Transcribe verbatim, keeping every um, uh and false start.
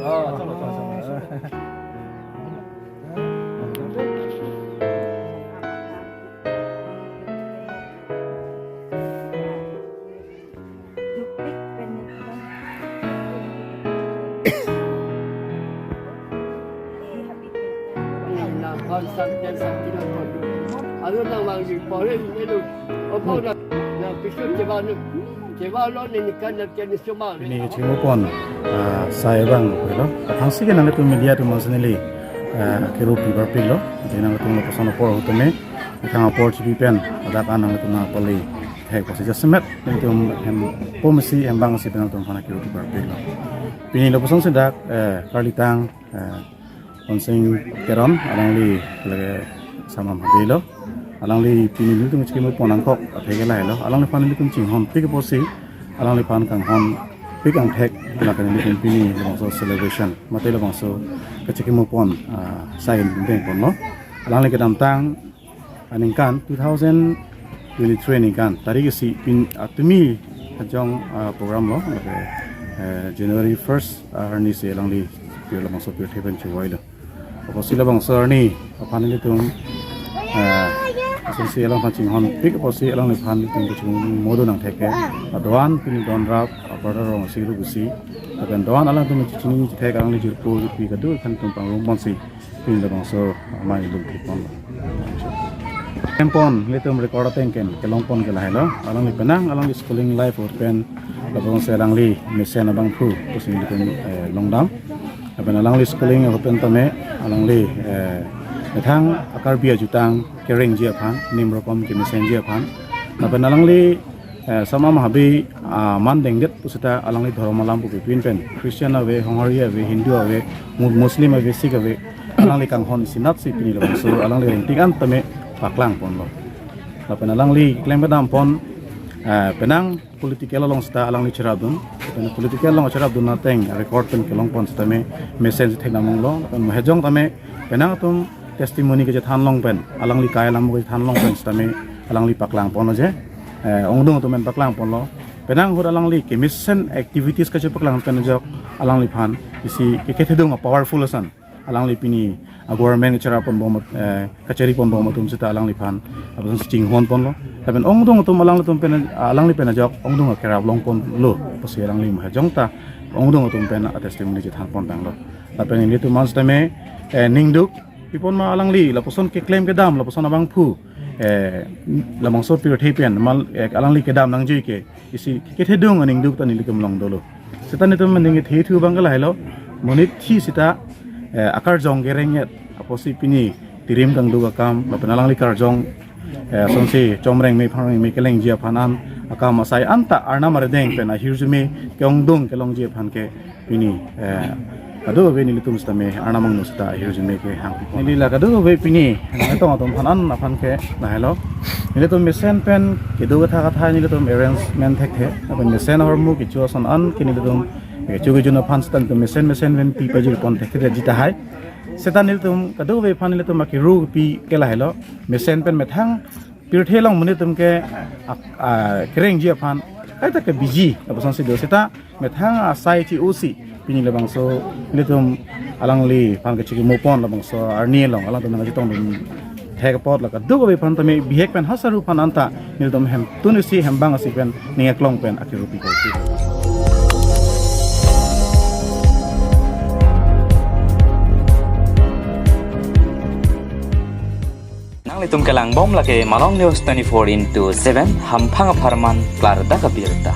Oh, sama, sama, sama. Pini kachingmupon, ah, sai abang lo. Athang si ke nanglitum media atum aphan si neli, ah, kiru pi parpiklo. Jadi nanglitum lapuson apor ahut tame, athang apor chipi pen, ladak an nanglitum nangpale thek apotsi jasemet, nanglitum hem pom si, hem bang si pen nanglitum aphan kiru pi parpiklo. Pini lapuson si dak, eh, karlitang, eh, Ponsing Teron, alangli lake Samam Habe lo. Alangli pini nelitum kachingmupon angkok athe ke lahelo. Alangliphan nelitum chinghonpik apotsi, alangliphan kanghonpik angthek, lake nelitum pini labangso celebration, mate labangso kachingmupon, ah, sai dengponlo. Alangli kedamtang aningkan two thousand twenty-three aningkan tarik isi pin, ah, tumi ajong, ah, program lo, lake, eh, January first, ah, arni si alangli pir labangso pirthe pen chivoilo. Apotsi labangso arni aphan nelitum, eh, asonsi alangphan chinghonpik apotsi alangliphan nelitum kachingmodo nangthek ke, ah, doan pini don rap, ah, brother rong si ru busi, lapen doan alangtum chini chithek, alangli jirpo jirpi kadokave aphan nelitum pangrum ponsi pini labangso amei lum thek ponlo. Tempon nelitum record ateng ken kelongpon ke lahelo. Alangli penang alangli schooling life ahut pen labangso alangli mesen abangphu pusi nelitum, eh, longdam. Lapen alangli schooling ahut pen tame alangli, eh, methang a-Karbi ajutang kerengji aphan, nim rokom kemesenji aphan. Lapen alangli eh, Samam Habe, ah, man dengdet pusita alangli dhorom alam pu pipin pen, Christian ave, Honghari ave, Hindu ave, Mu-, Muslim ave, Sikh ave, alangli kanghon sinat si pini labangso alangli rengtik an tame paklang ponlo. Lapen alangli klem kedam pon, eh, penang political along sita alangli cherapdun, pen political along cherapdun ateng record pen kelongpon sitame mesen si theknamlo, lapen mahejong tame penang atum testimony kachethan long pen, alangli kai alam kachethan long pen sitame alangli paklang ponlo je, eh, ongdung atum pen paklang ponlo. Penang ahut alangli kemesen activities kachepaklang pen ajok alangliphan isi kekethedung a-powerful ason. Alangli pini a-government kacherap ponbom, eh, kachari ponbom atum sita alangliphan apotsi chinghon ponlo. Lapen ongdung atum alanglitum pen, alangli pen ajok ongdung akerap long ponlo. Apotsi alangli mahejong ta ongdung atum pen a-testimony chethan pon tanglo. Lapen nelitum an sitame, eh, ningduk pipon ma alangli lapuson keklem kedam, lapuson abangphu, eh, labangso pirthe pen mal, eh, alangli kedam nangjui ke isi kethedung aningduk ta nelitum along dolo. Sita nelitum ningthethu abang ke lahelo, monit thi sita, eh, akarjong kereng-et apotsi pini tirim kangduk akam, lapen alangli karjong, eh, asonsi chomreng me phangreng me kelengji aphan an akam asai anta Arnam arideng pen ahirjume ke-ongdung kelongji aphan ke pini, eh, kadokave nelitum sitame Arnam angno sita ahirjume kehang. Neli la kadokave pini nangtong atum aphan an aphan ke lahelo. Nelitum mesen pen kedo katha katha nelitum arrangement thekthe. Lapen mesen ahormu kecho ason an ke nelitum kecho kejun aphan sita nelitum mesen mesen pen pi pajir pon thekthe ji tahai. Sita nelitum kadokave aphan nelitum akiru pi ke lahelo. Mesen pen methang pirthe along monit atum ke, ah, ah, kerengji aphan kaita ke biji, lapuson si do sita methang asai chi-o si pini labangso nelitum alangliphan kachingmupon labangso arni along alangtum nangchetongdun thek apot la kadokave aphan tame bihek pen hasaru aphan anta nelitum hemtun isi hem bang isi pen ning aklong pen akiru pi ko. Nanglitum kelangbom lake Malong News twenty-four into seven, hamphang apharman klardak abirta.